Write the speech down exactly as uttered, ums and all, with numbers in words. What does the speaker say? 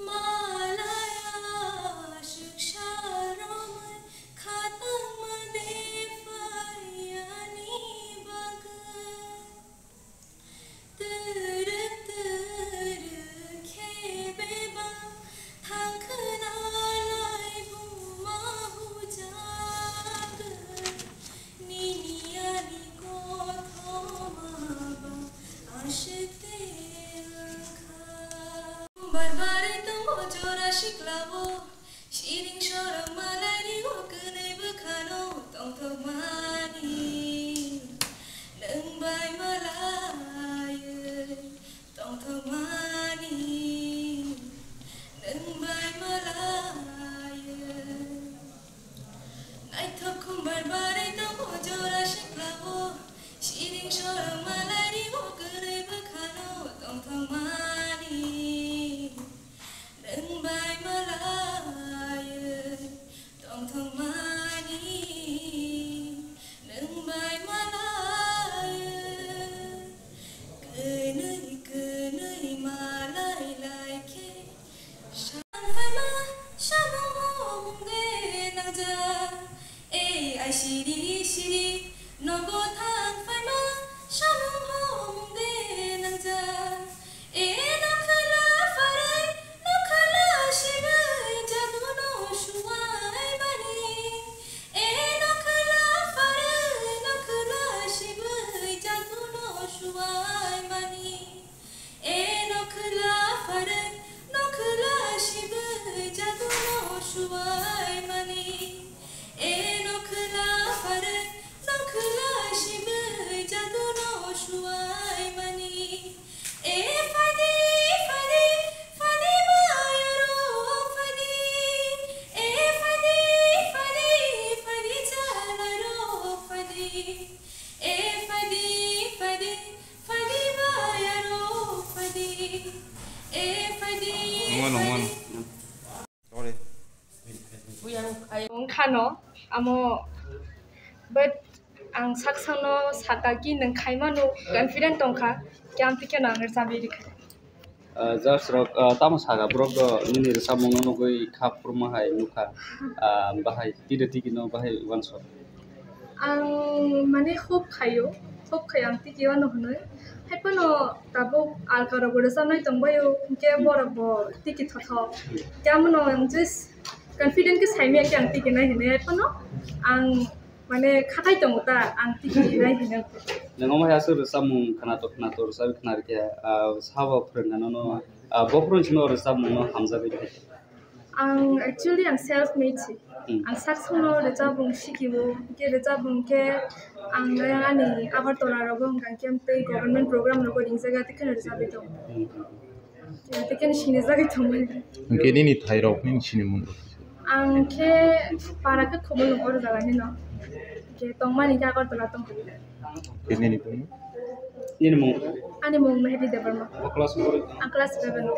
Malaya shuksa romwi khatangma de phai ani bagwi. Twrwk twrwk khe bebak thangkhwna lai buma hujagwi. Nini ani kothoma ba aswk tei wngkha. Bar bar tongo jora siklao, siring sorong malai rio kwnwi bwkhano tongthokmani. Nwng bai malaiwi tongthokmani, nwng bai malaiwi. Naithok khumbar barwi tongo jora siklao, siring sorong malai rio kwnwi bwkhano tongthokmani. Nwng bai malaiwi tongthokmani, nwng bai malaiwi kwnwi kwnwi malai lai khe. Thang phaima samung hongde nangjak. Ei, ai siri siri nogo thang phaima samung hongde nangjak. E nokhla pharwi nokhla sibwi jaduno suwai mani. E nokhla pharwi nokhla sibwi jaduno suwai mani. E nokhla pharwi nokhla sibwi jaduno suwai mani. E nokhla pharwi nokhla sibwi jaduno suwai mani. E phaidi, phaidi, phaidi bayarok phaidi. E phaidi, phaidi, phaidi chalarok phaidi. E phaidi, phaidi, phaidi bayarok phaidi. E phaidi, Wngmano, wngmano. Sorry. Wngkhano, amo, but ang saksano sakha ki nwng khaimano confident tongkha, khe amtwi kheno ang rwchabwi rikha. Ah, judge rok, ah, tamo sakha, borok do nini rwchapmungno nugwi kha phurma hai nukha, ah, bahai tini tiki no bahai uansuk. Ang mane hope khaio, hope khaio ang tiki ano hwnwi. Haiphano tabuk alka rok bo rwchapnai tongbaio, hinkhe borok bo tiki thothok. Hinkhe amono ang just confident khe saimaya khe ang tiki nai hwnwi. Haiphano ang mane khatai tongo ta, ang tiki nai hwnwi. Nang omo hai aswk rwchapmung khwnato khwnato rwchapwi khwnarikhe, ah, sabo phwrwngna nono, ah, bophuru sino rwchapmungno hamjagwi thai. Ang actually ang self made si. Hmm. Ang saksano rwchapmung sikio, khe rwchapmung khe ang ani Agartala rogo hwnkha khe tei government program rogo ringjaga tei kheno rwchapwi tongo. Hmm. Tei kheno sinijagwi tongmani. Hwnkhe nini thairok nini sinimung rok? Ang khe para khe Khumulwng o rwjaga nino. Khe tongmani khe Agartala tongkha. Khe nini tongmung? Nini mung? Ani mung Mehdi Debbarma. O class o? Ang class eleven o.